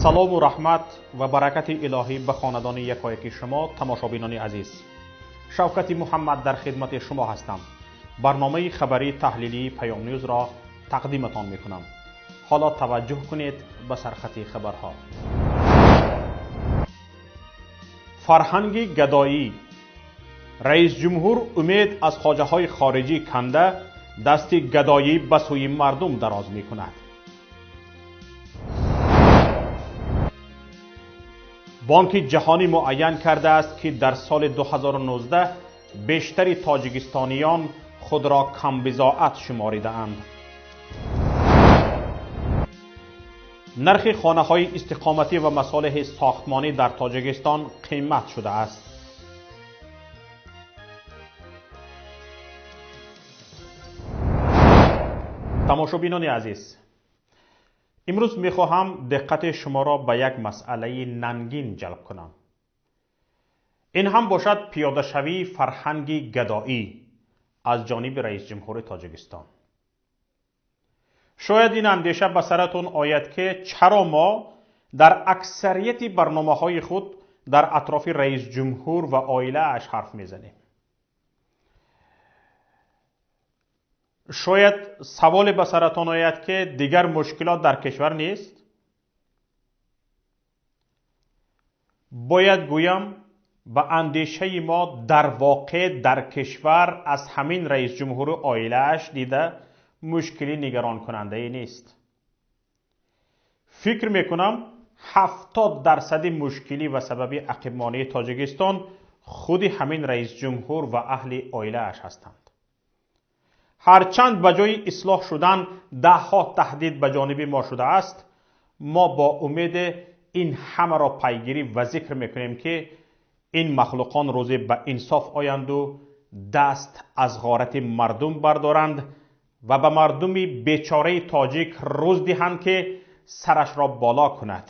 Салому раҳмат ва баракати илоҳӣ ба хонадони якояки шумо, тамошобинони азиз. Шавкати Муҳаммад дар хидмати шумо ҳастам. Барномаи хабарии таҳлилии Паём Ньюзро тақдиматон мекунам. Ҳоло таваҷҷӯҳ кунед ба сархати хабарҳо. Фарҳанги гадоӣ. Раис ҷумҳур умед аз хоҷаҳои хориҷӣ канда дасти гадоӣ ба сӯи мардум дароз мекунад. Бонки ҷаҳонӣ муайян кардааст, ки дар соли 2019 бештари тоҷикистониён худро камбизоат шуморидаанд. Нархи хонаҳои истиқоматӣ ва масолеҳи сохтмонӣ дар Тоҷикистон қимат шудааст. Тамошобинони азиз, имрӯз мехоҳам диққати шуморо ба як масъалаи нангин ҷалб кунам. Ин ҳам бошад пиёдашавии фарҳанги гадоӣ аз ҷониби раис ҷумҳури Тоҷикистон. Шояд ин андеша ба саратон ояд, ки чаро мо дар аксарияти барномаҳои худ дар атрофи раис ҷумҳур ва оилааш ҳарф мезанем. Шояд саволе ба саратон ояд, ки дигар мушкилот дар кишвар нест? Бояд гӯям, ба андешаи мо дар воқеъ дар кишвар аз ҳамин раис ҷумҳуру оилааш дида мушкили нигаронкунандае нест. Фикр мекунам, 70% мушкилӣ ва сабаби ақибмонии Тоҷикистон худи ҳамин раис ҷумҳур ва аҳли оилааш ҳастанд. Ҳарчанд ба ҷои ислоҳ шудан даҳҳо таҳдид ба ҷониби мо шудааст, мо бо умед ин ҳамаро пайгирӣ ва зикр мекунем, ки ин махлуқон рӯзе ба инсоф оянду даст аз ғорати мардум бардоранд ва ба мардуми бечораи тоҷик рӯз диҳанд, ки сарашро боло кунад.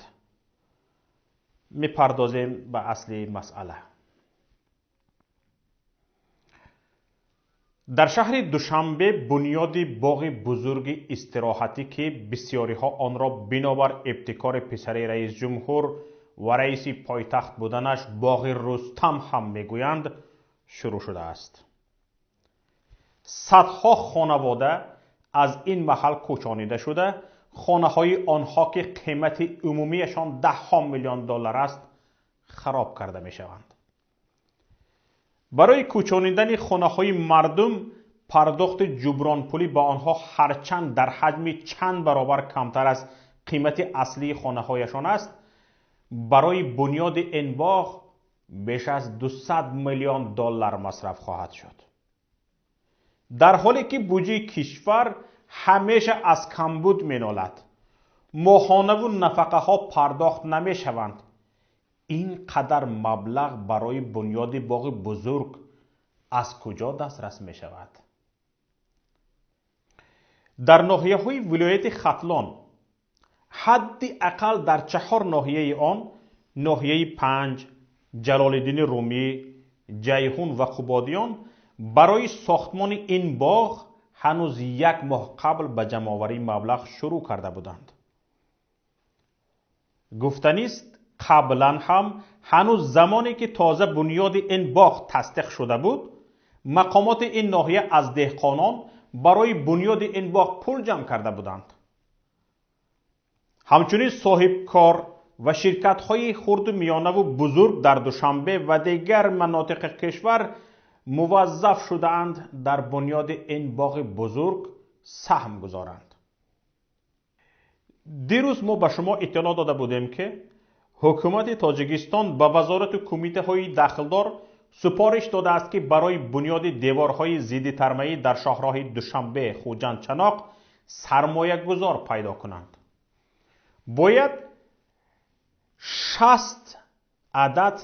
Мепардозем ба асли масъала. Дар шаҳри Душанбе бунёди боғи бузурги истироҳатӣ, ки бисёриҳо онро бинобар ибтикори писари раис ҷумҳур ва раиси пойтахт буданаш боғи Рустам ҳам мегӯянд, шурӯъ шудааст. Садҳо хонавода аз ин маҳал кӯчонида шуда, хонаҳои онҳо, ки қимати умумиашон даҳҳо миллион доллар аст, хароб карда мешаванд. Барои кӯчонидани хонаҳои мардум пардохти ҷубронпулӣ ба онҳо ҳарчанд дар ҳаҷми чанд баробар камтар аз қимати аслии хонаҳояшон аст, барои бунёди ин боғ беш аз 200 миллион доллар масраф хоҳад шуд. Дар ҳоле ки буҷаи кишвар ҳамеша аз камбуд менолад, моҳонаву нафақаҳо пардохт намешаванд, ин қадар маблағ барои бунёди боғи бузург аз куҷо дастрас мешавад? Дар ноҳияҳои вилояти Хатлон, ҳадди ақал дар 4 ноҳияи он, ноҳияи Панҷ, Ҷалолиддини Румӣ, Ҷайҳун ва Қубодиён, барои сохтмони ин боғ ҳанӯз як моҳ қабл ба ҷамъоварии маблағ шурӯъ карда буданд. Гуфтанист, қаблан ҳам ҳанӯз замоне ки тоза бунёди ин боғ тасдиқ шуда буд, мақомоти ин ноҳия аз деҳқонон барои бунёди ин боғ пул ҷамъ карда буданд. Ҳамчунин соҳибкор ва ширкатҳои хурду миёнаву бузург дар Душанбе ва дигар манотиқи кишвар муваззаф шудаанд дар бунёди ин боғи бузург саҳм гузоранд. Дирӯз мо ба шумо иттилоъ дода будем, ки ҳукумати Тоҷикистон ба вазорату кумитаҳои дахлдор супориш додааст, ки барои бунёди деворҳои зидди тармаӣ дар шоҳроҳи Душанбе Хуҷанд Чаноқ сармоягузор пайдо кунанд. Бояд 60 адад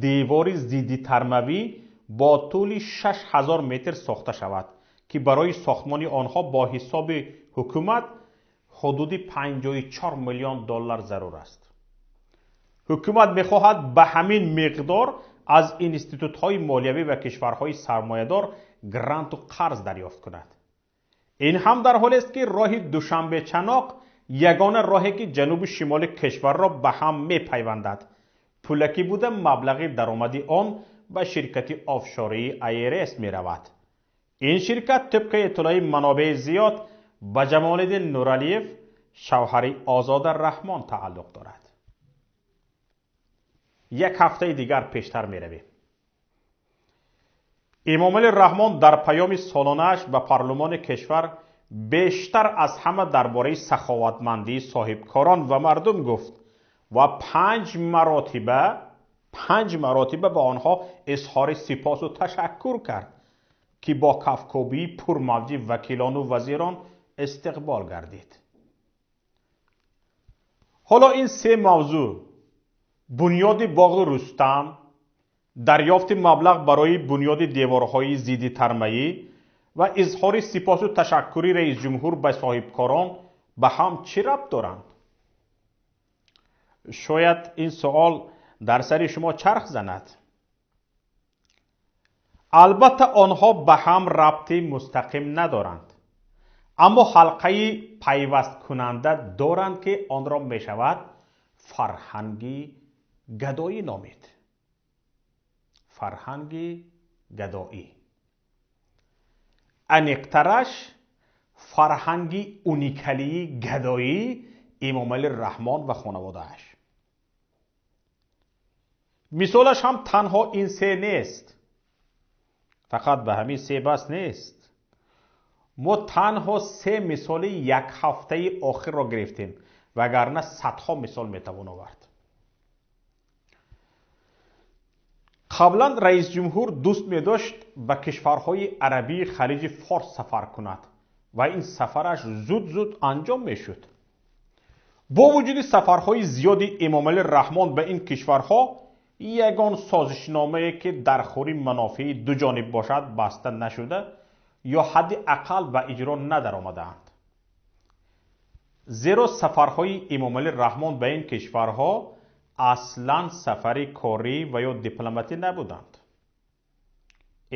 девори зидди тармавӣ бо тӯли 6000 метр сохта шавад, ки барои сохтмони онҳо бо ҳисоби ҳукумат ҳудуди 54 миллион доллар зарур аст. Ҳукумат мехоҳад ба ҳамин миқдор аз институтҳои молиявӣ ва кишварҳои сармоядор гранту қарз дарёфт кунад. Ин ҳам дар ҳолест, ки роҳи Душанбе Чаноқ ягона роҳе ки ҷанубу шимоли кишварро ба ҳам мепайвандад, пулакӣ буда маблағи даромади он ба ширкати офшории IRS меравад. Ин ширкат тибқи иттилои манобеи зиёд ба Ҷамолиддин Нуралиев, шавҳари Озода Раҳмон тааллуқ дорад. Як ҳафтаи дигар пештар меравем. Эмомалӣ Раҳмон дар паёми солонааш ба парлумони кишвар бештар аз ҳама дар бораи саховатмандии соҳибкорон ва мардум гуфт ва панҷ маротиба ба онҳо изҳори сипосу ташаккур кард, ки бо кафкӯбии пурмавҷи вакилону вазирон истиқбол гардид. Ҳоло ин се мавзӯъ: бунёди боғи Рустам, дарёфти маблағ барои бунёди деворҳои зидди тармаӣ ва изҳори сипосу ташаккури раисҷумҳур ба соҳибкорон ба ҳам чӣ рабт доранд? Шояд ин суол дар сари шумо чарх занад. Албатта онҳо ба ҳам рабти мустақим надоранд, аммо ҳалқаи пайвасткунанда доранд, ки онро мешавад фарҳанги гадоӣ номид. Фарҳанги гадоӣ, аниқтараш фарҳанги уникалии гадоии Эмомалӣ Раҳмон ва хонаводааш. Мисолаш ҳам танҳо ин се нест, фақат ба ҳамин се бас нест. Мо танҳо се мисоли як ҳафтаи охирро гирифтем, вагарна садҳо мисол метавон овард. Қаблан раисҷумҳур дӯст медошт ба кишварҳои арабии Халиҷи Форс сафар кунад ва ин сафараш зуд-зуд анҷом мешуд. Бо вуҷуди сафарҳои зиёди Эмомалӣ Раҳмон ба ин кишварҳо, ягон созишномае ки дар хури манофеи дуҷониб бошад баста нашуда ё ҳадди ақал ба иҷро надаромадаанд. Зеро сафарҳои Эмомалӣ Раҳмон ба ин кишварҳо аслан сафари корӣ ва ё дипломатӣ набуданд.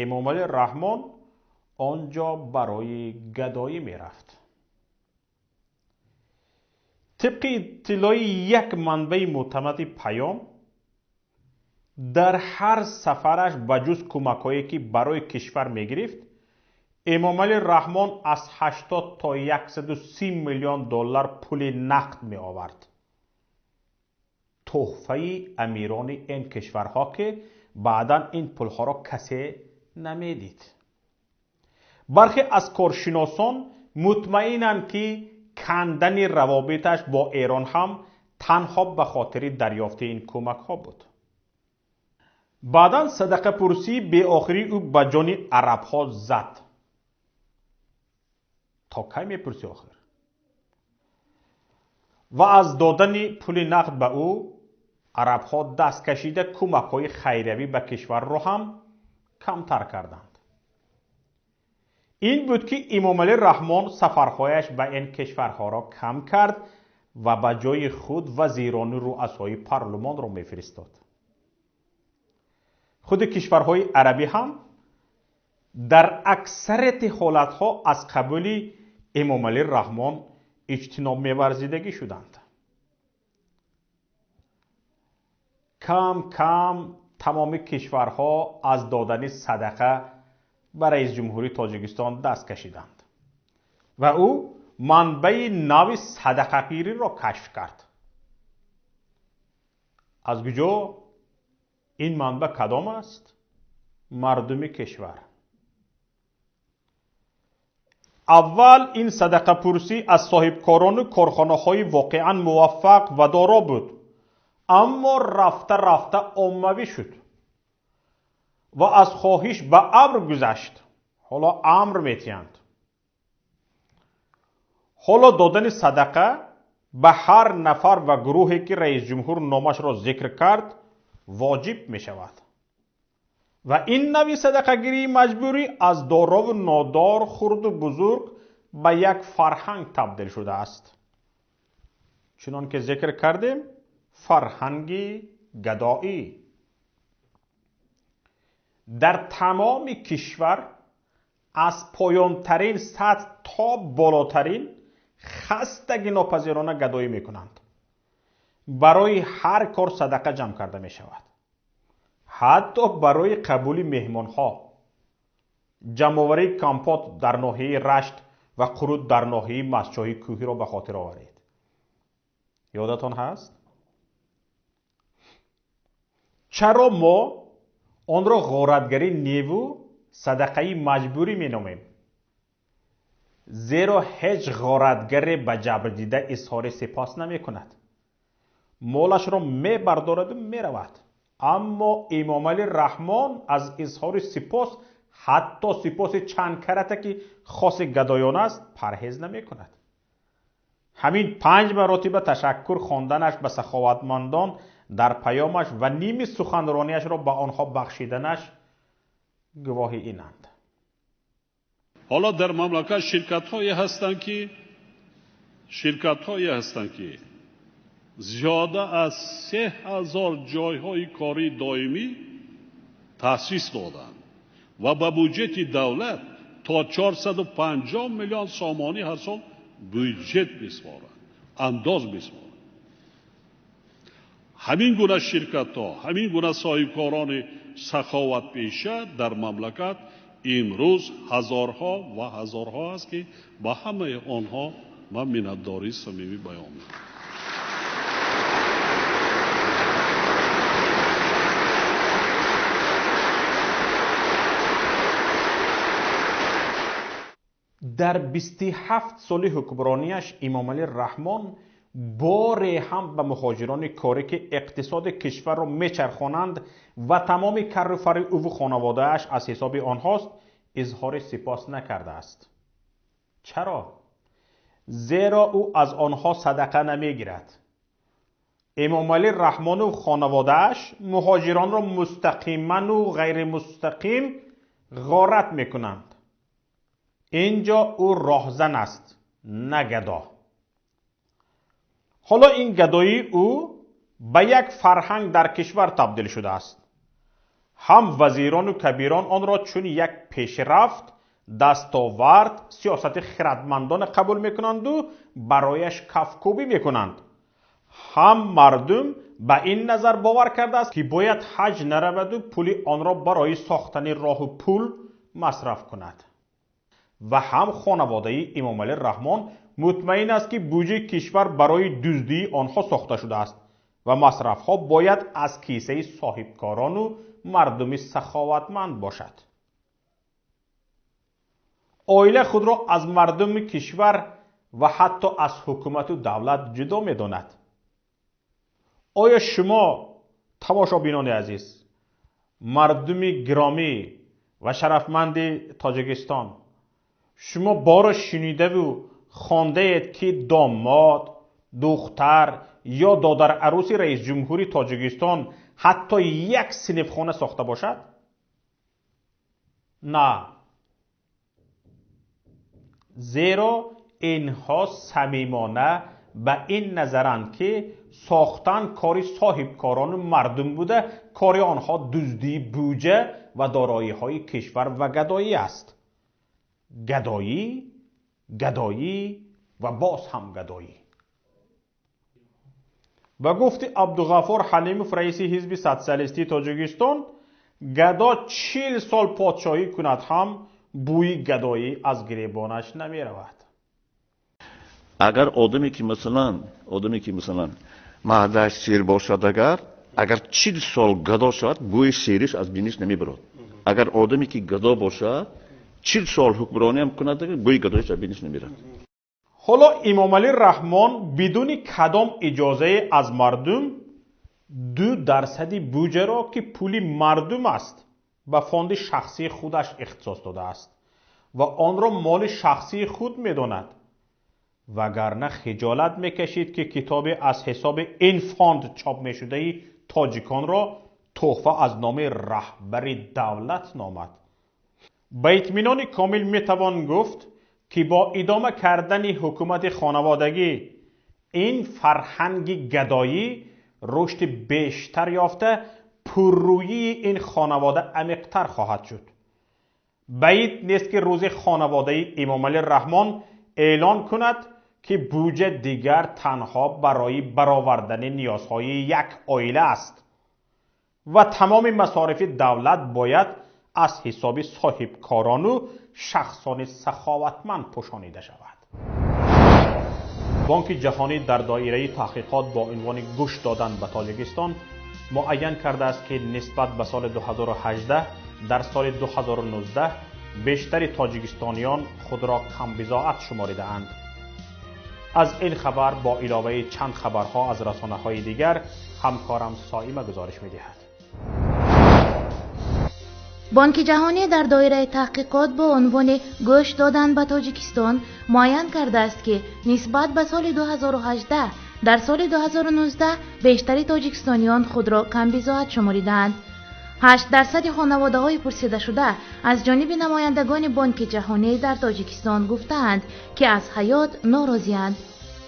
Эмомалӣ Раҳмон он ҷо барои гадоӣ мерафт. Тибқи иттилои як манбаи мӯътамади паём, дар ҳар сафараш ба ҷуз кӯмакҳое ки барои кишвар мегирифт, Эмомалӣ Раҳмон аз 80 то 130 миллион доллар пули нақд меовард. Тӯҳфаи амирони ин кишварҳо, ки баъдан ин пулҳоро касе намедид. Бархе аз коршиносон мутмаинанд, ки кандани равобиташ бо Эрон ҳам танҳо ба хотири дарёфти ин кӯмакҳо буд. Баъдан садақапурсии беохирии ӯ ба ҷони арабҳо зад. То кай мепурсӣ охир? Ва аз додани пули нақд ба ӯ арабҳо даст кашида кӯмакҳои хайриявӣ ба кишварро ҳам камтар карданд. Ин буд, ки Эмомалӣ Раҳмон сафарҳояш ба ин кишварҳоро кам кард ва ба ҷои худ вазирону руасои парлумонро мефиристод. Худи кишварҳои арабӣ ҳам дар аксарияти ҳолатҳо аз қабули Эмомалӣ Раҳмон иҷтиноб меварзидагӣ шуданд. Кам кам тамоми кишварҳо аз додани садақа ба раисҷумҳури Тоҷикистон даст кашиданд ва ӯ манбаи нави садақагириро кашф кард. Аз куҷо? Ин манба кадом аст? Мардуми кишвар. Аввал ин садақапурсӣ аз соҳибкорону корхонаҳои воқеан муваффақ ва доро буд, аммо рафта рафта оммавӣ шуд ва аз хоҳиш ба амр гузашт. Ҳоло амр метиҳанд. Ҳоло додани садақа ба ҳар нафар ва гурӯҳе ки раисҷумҳур номашро зикр кард воҷиб мешавад. Ва ин нави садақагирии маҷбурӣ аз дорову нодор, хурду бузург ба як фарҳанг табдил шудааст. Чунон ки зикр кардем, фарҳанги гадоӣ. Дар тамоми кишвар аз поёнтарин сатҳ то болотарин хастагӣ нопазирона гадоӣ мекунанд. Барои ҳар кор садақа ҷамъ карда мешавад, ҳатто барои қабули меҳмонҳо. Ҷамъоварии компот дар ноҳияи Рашт ва қурут дар ноҳияи Мастчоҳи кӯҳиро ба хотир оваред. Ёдатон ҳаст? Чаро мо онро ғоратгарӣ неву садақаи маҷбурӣ меномем? Зеро ҳеҷ ғоратгаре ба ҷабрдида изҳори сипос намекунад. Молашро мебардораду меравад. Аммо Эмомалӣ Раҳмон аз изҳори сипос, ҳатто сипоси чанд карата ки хоси гадоён аст, парҳез намекунад. Ҳамин 5 маротиба ташаккур хонданаш ба саховатмандон дар паёмаш ва ними суханронияшро ба онҳо бахшиданаш гувоҳи инанд. Ҳоло дар мамлакат ширкатҳое ҳастанд ки зиёда аз 3000 ҷойҳои кории доимӣ таъсис доданд ва ба буҷети давлат то 450 миллион сомонӣ ҳар сол буҷет месупоранд, андоз месупоранд. Ҳамин гуна ширкатҳо, ҳамин гуна соҳибкорони саховатпеша дар мамлакат имрӯз ҳазорҳо ва ҳазорҳо аст ки ба ҳамаи онҳо ман миннатдории самимӣ баён мекунам. Дар 27 соли ҳукмронияш Эмомалӣ Раҳмон боре ҳам ба муҳоҷирони корӣ ки иқтисоди кишварро мечархонанд ва тамоми карру фарри ӯву хонаводааш аз ҳисоби онҳост, изҳори сипос накардааст. Чаро? Зеро ӯ аз онҳо садақа намегирад. Эмомалӣ Раҳмону хонаводааш муҳоҷиронро мустақиману ғайримустақим ғорат мекунанд. Инҷо ӯ роҳзан аст, на гадо. Ҳоло ин гадоии ӯ ба як фарҳанг дар кишвар табдил шудааст. Ҳам вазирону кабирон онро чун як пешрафт, дастовард, сиёсати хиратмандона қабул мекунанду барояш кафкӯбӣ мекунанд. Ҳам мардум ба ин назар бовар кардааст ки бояд ҳаҷ нараваду пули онро барои сохтани роҳу пул масраф кунад. Ва ҳам хонаводаи Эмомалӣ Раҳмон мутмаин аст ки буҷаи кишвар барои дуздии онҳо сохта шудааст ва масрафҳо бояд аз кисаи соҳибкорону мардуми саховатманд бошад. Оила худро аз мардуми кишвар ва ҳатто аз ҳукумату давлат ҷудо медонад. Оё шумо, тамошобинони азиз, мардуми гиромӣ ва шарафманди Тоҷикистон, шумо боро шунидаву хондаед ки домод, духтар ё додарарӯси раисҷумҳури Тоҷикистон ҳатто як синфхона сохта бошад? На. Зеро инҳо самимона ба ин назаранд ки сохтан кори соҳибкорону мардум буда, кори онҳо дуздии буҷа ва дороиҳои кишвар ва гадоӣ аст. Гадоӣ, гадоӣ ва боз ҳам гадоӣ. Ба гуфти Абдуғаффор Ҳалимов, раиси ҳизби социалистии Тоҷикистон, гадо 40 сол подшоҳӣ кунад ҳам бӯи гадоӣ аз гиребонаш намеравад. Агар одаме ки масалан маҳдаш сир бошад, агар 40 сол гадо шавад, бӯи сириш аз биниш намебарад. Агар одаме ки гадо бошад, 40 сол ҳукмронӣ ҳам кунад, бӯи гадоиш аз биниш намерад. Ҳоло Эмомалӣ Раҳмон бидуни кадом иҷозае аз мардум 2% буҷаро ки пули мардум аст ба фонди шахсии худаш ихтисос додааст ва онро моли шахсии худ медонад. Вагарна хиҷолат мекашид ки китобе аз ҳисоби ин фонд чоп мешудаи тоҷиконро тӯҳфа аз номи раҳбари давлат номад. Ба итминони комил метавон гуфт ки бо идома кардани ҳукумати хонаводагӣ ин фарҳанги гадоӣ рушди бештар ёфта, пуррӯии ин хонавода амиқтар хоҳад шуд. Баид нест ки рӯзи хонаводаи Эмомалӣ Раҳмон эълон кунад ки буҷа дигар танҳо барои баровардани ниёзҳои як оила аст ва тамоми масорифи давлат бояд аз ҳисоби соҳибкорону шахсони саховатманд пӯшонида шавад. Бонки ҷаҳонӣ дар доираи таҳқиқот бо унвони гӯш додан ба Тоҷикистон муайян кардааст, ки нисбат ба соли 2018 дар соли 2019 бештари тоҷикистониён худро камбизоат шуморидаанд. Аз ин хабар бо иловаи чанд хабарҳо аз расонаҳои дигар ҳамкорам Соима гузориш медиҳад. Бонки ҷаҳонӣ дар доираи таҳқиқот бо унвони гӯш додан ба Тоҷикистон муайян кардааст, ки нисбат ба соли 2018 дар соли 2019 бештари тоҷикистониён худро камбизоат шуморидаанд. 8% хонаводаҳои пурсидашуда аз ҷониби намояндагони Бонки ҷаҳонӣ дар Тоҷикистон гуфтаанд, ки аз ҳаёт норозианд.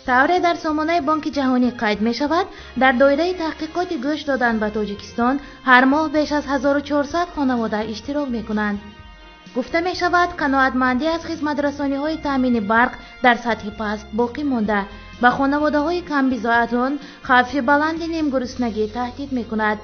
Тавре дар сомонаи Бонки ҷаҳонӣ қайд мешавад, дар доираи таҳқиқоти гӯш додан ба Тоҷикистон ҳар моҳ беш аз 1400 хонавода иштирок мекунанд. Гуфта мешавад, қаноатмандӣ аз хизматрасониҳои таъмини барқ дар сатҳи паст боқӣ монда, ба хонаводаҳои камбизоатон хавфи баланди нимгуруснагӣ таҳдид мекунад.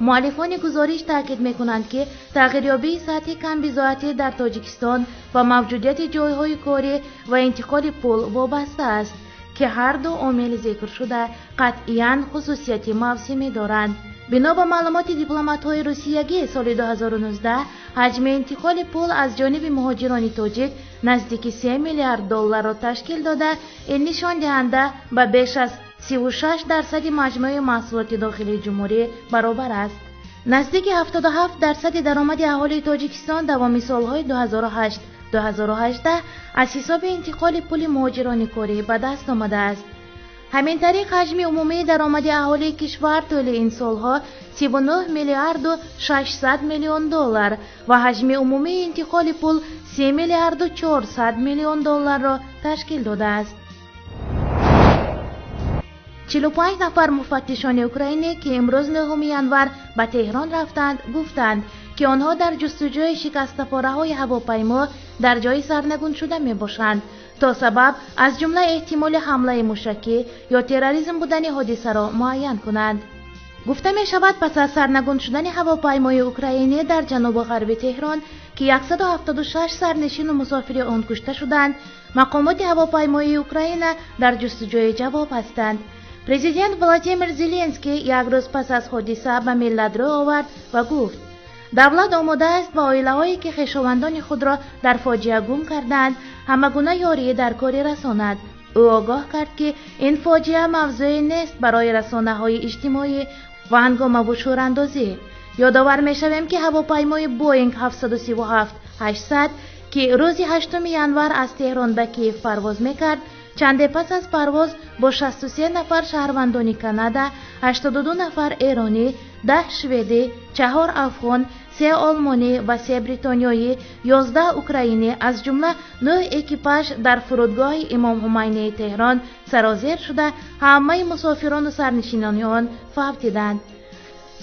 Муаллифони гузориш таъкид мекунанд, ки тағйирёбии сатҳи камбизоатӣ дар Тоҷикистон ба мавҷудияти ҷойҳои корӣ ва интиқоли пул вобаста аст, ки ҳар ду омили зикршуда қатъиян хусусияти мавсимӣ доранд. Бино ба маълумоти дипломатҳои русиягӣ, соли 2019 ҳаҷми интиқоли пул аз ҷониби муҳоҷирони тоҷик наздики 3 миллиард долларро ташкил дода, ин нишондиҳанда ба беш аз 36% маҷмӯи маҳсулоти дохилии ҷумҳурӣ баробар аст. Наздики 77% даромади аҳолии Тоҷикистон давоми солҳои 2008-2018 аз ҳисоби интиқоли пули муҳоҷирони корӣ ба даст омадааст. Ҳамин тариқ, ҳаҷми умумии даромади аҳолии кишвар тӯли ин солҳо 39 миллиарду 600 миллион доллар ва ҳаҷми умумии интиқоли пул 3 миллиарду 400 миллион долларро ташкил додааст. 45 нафар муфаттишони украинӣ, ки имрӯз 9 январ ба Теҳрон рафтанд, гуфтанд, ки онҳо дар ҷустуҷӯи шикастапораҳои ҳавопаймо дар ҷои сарнагуншуда мебошанд, то сабаб аз ҷумла эҳтимоли ҳамлаи мушакӣ ё терроризм будани ҳодисаро муайян кунанд. Гуфта мешавад, пас аз сарнагун шудани ҳавопаймои украинӣ дар ҷанубу ғарби Теҳрон, ки 176 сарнишину мусофири он кушта шуданд, мақомоти ҳавопаймоии Украина дар ҷустуҷӯи ҷавоб ҳастанд. Президент Владимир Зеленский як рӯз пас аз ҳодиса ба миллат рӯ овард ва гуфт: давлат омода аст ба оилаҳое, ки хешовандони худро дар фоҷиа гум кардаанд, ҳама гуна ёрии дар корӣ расонад. Ӯ огоҳ кард, ки ин фоҷиа мавзӯе нест барои расонаҳои иҷтимоӣ ва ҳангомаву шӯрандозӣ. Ёдовар мешавем, ки ҳавопаймои Боинг 737-800, ки рӯзи 8 январ аз Теҳрон ба Киев парвоз мекард, чанде пас аз парвоз бо 63 нафар шаҳрвандони Канада, 82 нафар эронӣ, 10 шведӣ, 4 афғон, 3 олмонӣ ва 3 бритониёӣ, 11 украинӣ, аз ҷумла 9 экипаж дар фурудгоҳи Имом Ҳумайнии Теҳрон сарозер шуда, ҳамаи мусофирону сарнишинони он фавтиданд.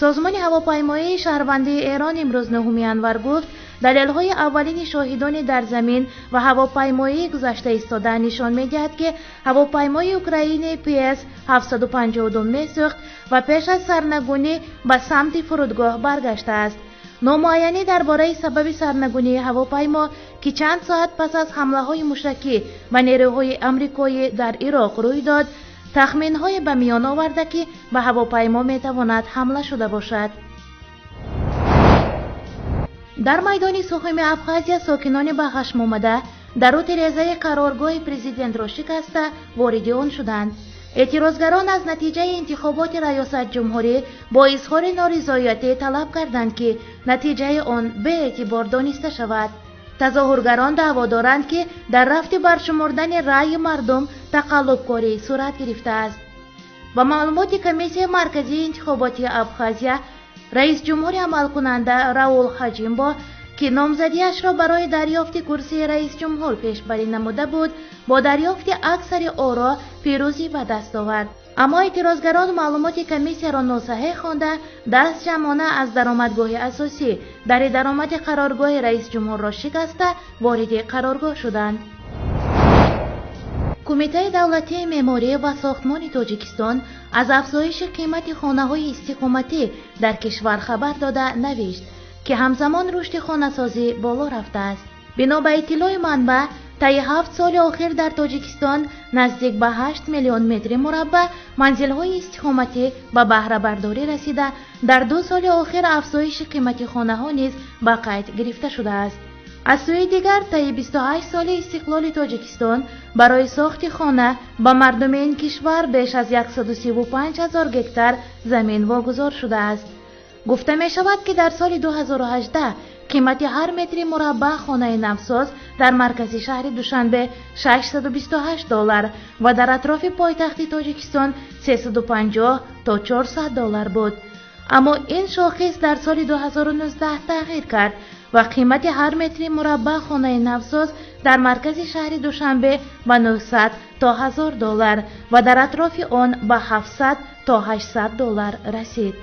Созмони ҳавопаймоии шаҳрвандии Эрон имрӯз 9 январ гуфт, далелҳои аввалини шоҳидони дар замин ва ҳавопаймоии гузашта истода нишон медиҳад, ки ҳавопаймои украини ПС 752 месӯхт ва пеш аз сарнагунӣ ба самти фурудгоҳ баргаштааст. Номуайянӣ дар бораи сабаби сарнагунии ҳавопаймо, ки чанд соат пас аз ҳамлаҳои мушакӣ ба нерӯҳои амрикоӣ дар Ироқ рӯй дод, тахминҳое ба миён оварда, ки ба ҳавопаймо метавонад ҳамла шуда бошад. Дар майдони Сухуми Абхазия сокинони ба хашм омада дару тирезаи қароргоҳи президентро шикаста вориди он шуданд. Эътирозгарон аз натиҷаи интихоботи раёсатҷумҳурӣ бо изҳори норизоятӣ талаб карданд, ки натиҷаи он беэътибор дониста шавад. Тазоҳургарон даъво доранд, ки дар рафти баршумурдани раъйи мардум тақаллубкорӣ сурат гирифтааст. Ба маълумоти Комиссияи марказии интихоботии Абхазия, раисҷумҳури амалкунанда Раул Ҳаҷимбо, ки номзадиашро барои дарёфти курсии раисҷумҳур пешбарӣ намуда буд, бо дарёфти аксари оро пирӯзӣ ба даст овард. Аммо эътирозгарон маълумоти комиссияро носаҳеҳ хонда, даст ҷамъона аз даромадгоҳи асосӣ дари даромади қароргоҳи раисҷумҳурро шикаста вориди қароргоҳ шуданд. Кумитаи давлатии меъморӣ ва сохтмони Тоҷикистон аз афзоиши қимати хонаҳои истиқоматӣ дар кишвар хабар дода навишт, ки ҳамзамон рушди хонасозӣ боло рафтааст. Бино ба иттилои манбаъ, таи 7 соли охир дар Тоҷикистон наздик ба 8 миллион метри мураббаъ манзилҳои истиқоматӣ ба баҳрабардорӣ расида, дар 2 соли охир афзоиши қимати хонаҳо низ ба қайд гирифта шудааст. Аз сӯи дигар, таи 28 соли истиқлоли Тоҷикистон барои сохти хона ба мардуми ин кишвар беш аз 135 ҳазор гектар замин вогузор шудааст. Гуфта мешавад, ки дар соли 2018 қимати ҳар метри мураббаъ хонаи навсоз дар маркази шаҳри Душанбе 628 доллар ва дар атрофи пойтахти Тоҷикистон 350 то 400 доллар буд. Аммо ин шохис дар соли 2019 тағйир кард ва қимати ҳар метри мураббаъ хонаи навсоз дар маркази шаҳри Душанбе ба 900 то 1000 доллар ва дар атрофи он ба 700 то 800 доллар расид.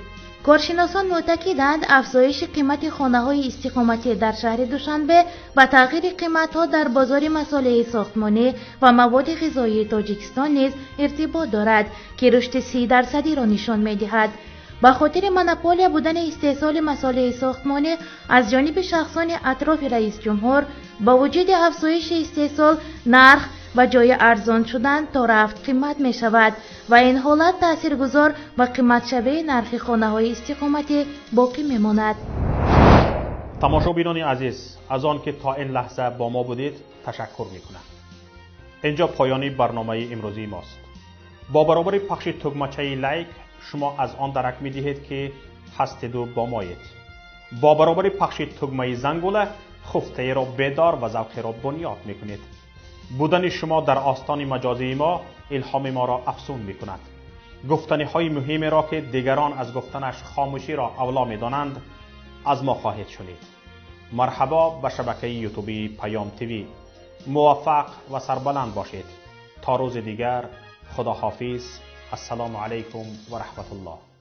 Коршиносон мӯътақиданд, афзоиши қимати хонаҳои истиқоматӣ дар шаҳри Душанбе ба тағйири қиматҳо дар бозори масолеҳи сохтмонӣ ва маводи ғизоии Тоҷикистон низ иртибот дорад, ки рушди 30%-иро нишон медиҳад. Ба хотири монополия будани истеҳсоли масолеҳи сохтмонӣ аз ҷониби шахсони атрофи раисҷумҳур, ба вуҷуди афзоиши истеҳсол нарх ба ҷои арзон шудан то рафт қимат мешавад ва ин ҳолат таъсиргузор ба қиматшавии нархи хонаҳои истиқоматӣ боқӣ мемонад. Тамошобинони азиз, аз он ки то ин лаҳза бо мо будед ташаккур мекунам. Инҷо поёни барномаи имрӯзии мост. Бо баробари пахши тугмачаи лайк шумо аз он дарак медиҳед, ки ҳастеду бо моед. Бо баробари пахши тугмаи зангула хуфтаеро бедор ва завқеро бунёд мекунед. Будани шумо дар остони маҷозии мо илҳоми моро афзун мекунад. Гуфтаниҳои муҳимеро, ки дигарон аз гуфтанаш хомӯширо авло медонанд, аз мо хоҳед шунид. Марҳабо ба шабакаи ютубии Паём ТВ. Муваффақ ва сарбаланд бошед. То рӯзи дигар, худоҳофиз. Ассалому алайкум ва раҳматуллоҳ.